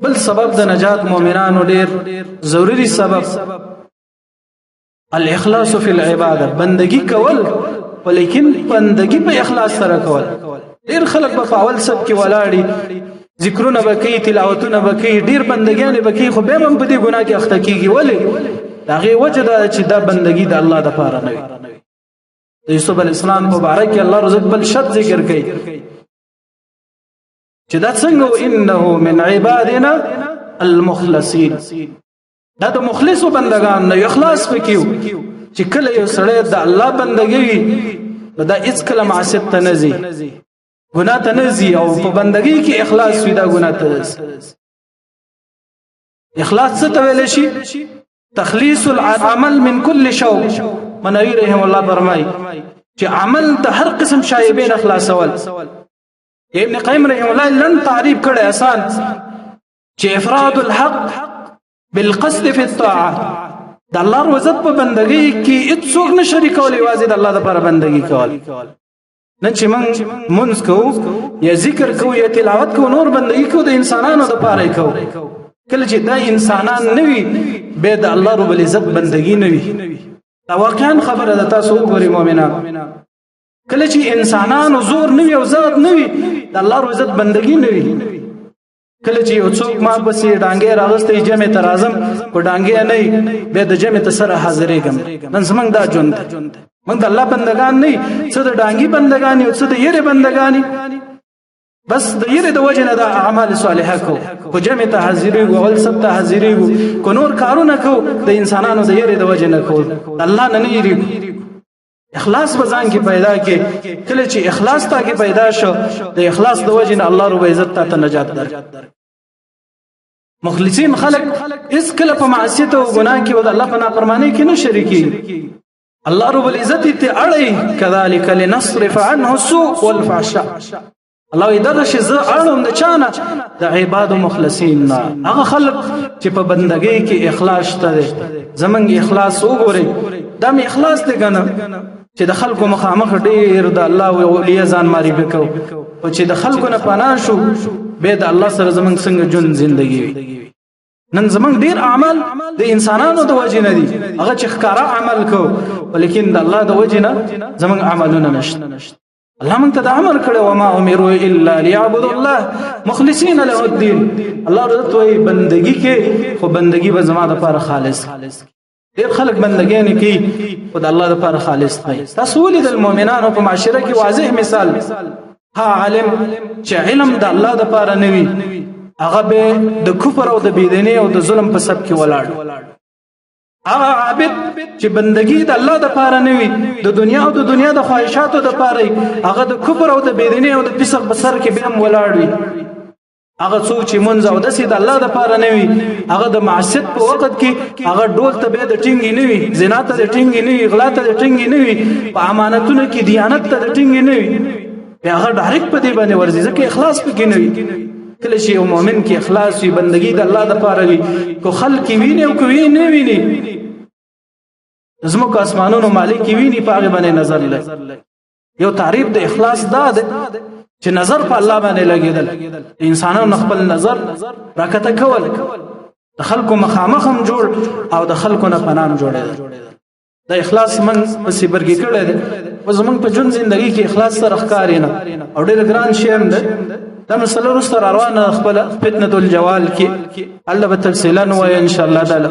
بل سبب د نجات مؤمنانو ډیر ضروری سبب الاخلاص فی العباده، بندگی کول، ولیکن بندگی په اخلاص سره کول. ډیر خلک په اول سب کې ولاړی، ذکرونه بکی، تلاوتونه بکی، ډیر بندګانې بکی، خو به هم په دې ګناه کې اخته کیږي. ولی؟ هغه وجه دا چې دا بندگی د الله د پاره نه وي. د یوسف علی السلام مبارک الله رزق بل شرط ذکر کوي چې دا څنګه؟ انه من عبادنا المخلصین. دا د مخلصو بندگان نه، اخلاص پکیو. چې کله یو سړی د الله بندګي وي، نو دا هیڅ کله معصیت ته نه ځي، ګناه ته نه ځي، او په بندګي کې اخلاص وي، دا ګناه ته ځي. اخلاص څه ته ویل شي؟ تخلیص العمل من كل شوق. منوی رحم الله فرمای چې عمل د هر قسم شایبې نه خلاصول. ابن قیم رحم الله لن تعریف کړي آسان چې افراد الحق بالقصد في الطاعه، د الله عزت په بندګۍ کې هیڅوک نه شریکول، یوازې د الله لپاره بندګي کول. نن چې موږ منځ کوو یا ذکر کوو یا تلاوت کوو، نور بندګي کوو، د انسانانو لپاره کوو. کله چې دا انسانان نه وي، به د الله رب العزت بندګي نه وي. دا واقعا خبره ده، تاسو وګورئ مؤمنان، کله چې انسانانو زور نه وي او ذات نه وي، د الله رب العزت بندګي نه وي. کله چې یو څوک ما پسې ډانګې راغستې، جمع ته راځم، په ډانګې نه، به د جمع ته سره حاضرېږم. نن زمنګ دا ژوند، موږ د الله بندگان نه، څه د ډانګي بندگان یو، څه د یری بندگان. بس د یری د وجه نه د اعمال صالحه کو، کو جمع ته حاضرېږو، اول سب ته حاضرېږو، کو نور کارونه کو، د انسانانو د یری د وجه نه کو، الله نه نه یریږو. اخلاص به ځان کې پیدا کې. کله چې اخلاص تا کې پیدا شو، د اخلاص د وجه نه الله رب عزت ته نجات در. مخلصین خلق اس کله په معصیت او ګناه کې او د الله په نافرمانی کې نه شریکي. الله رب العزت ته اړي، کذالک لنصرف عنه السوء والفحشاء. الله یې دغه شی زه اړم د چانه؟ د عباد مخلصین نه، هغه خلق چې په بندګۍ کې اخلاص شته دی. زمنګ اخلاص وګورئ، دا می اخلاص دی کنه چې د خلکو مخامخ ډیر د الله او اولیاء ځان معرفي کو، او چې د خلکو نه پناه شو، به د الله سره زمنګ څنګه جون زندگی وي؟ نن زمنګ ډیر اعمال د انسانانو د وجې نه دي، هغه چې ښکارا عمل کو، ولیکن د الله د وجې نه زمنګ عملونه نشته. الله مونږ ته د امر کړو، وما امروا الا ليعبدوا الله مخلصین له الدين. الله رضا وي بندگی کې، خو بندگی به زما د پاره خالص. ډیر خلک بندګۍ نه کوي، خو د الله د پاره خالص نه. تاسو ولید المؤمنانو په معاشره کې واضح مثال، ها عالم چې علم د الله د پاره نه وي، هغه به د کفر او د بيدینۍ او د ظلم په سب کې ولاړ. هغه عابد چې بندگی د الله د پاره نه وي، د دنیا او د دنیا د خواهشاتو د پاره، هغه د کفر او د بيدینۍ او د فسق په سر کې به هم ولاړ وي. هغه څوک چې منځ او دسې د الله د پاره نه وي، هغه د معصیت په وخت کې هغه ډول ته به د ټینګ نه وي، زنا ته د ټینګ نه وي، غلا ته د ټینګ نه وي، په امانتونو کې دیانت ته د ټینګ نه وي، بیا هغه ډایرک په دې باندې ورځي، ځکه اخلاص پکې نه وي. کله چې یو مؤمن کې اخلاص وي، بندگی د الله د پاره وي، کو خلک ویني او کو ویني نه ویني، زموږ اسمانونو مالک ویني، په هغه باندې نظر لري. یو تعریف د اخلاص دا ده چې نظر په الله باندې لګیدل، انسانانو خپل نظر راکته کول، د خلکو مخامخ هم جوړ او د خلکو نه پنام جوړېدل. د اخلاص من په سیبرګي کړی دی، اوس زمونږ په ژوند زندگی کې اخلاص سره ښکاری نه، او ډېر ګران شی هم ده. دا مسله وروسته روانه خپل فتنه الجوال کې الله به تفصیلا وایي ان شاء الله تعالی.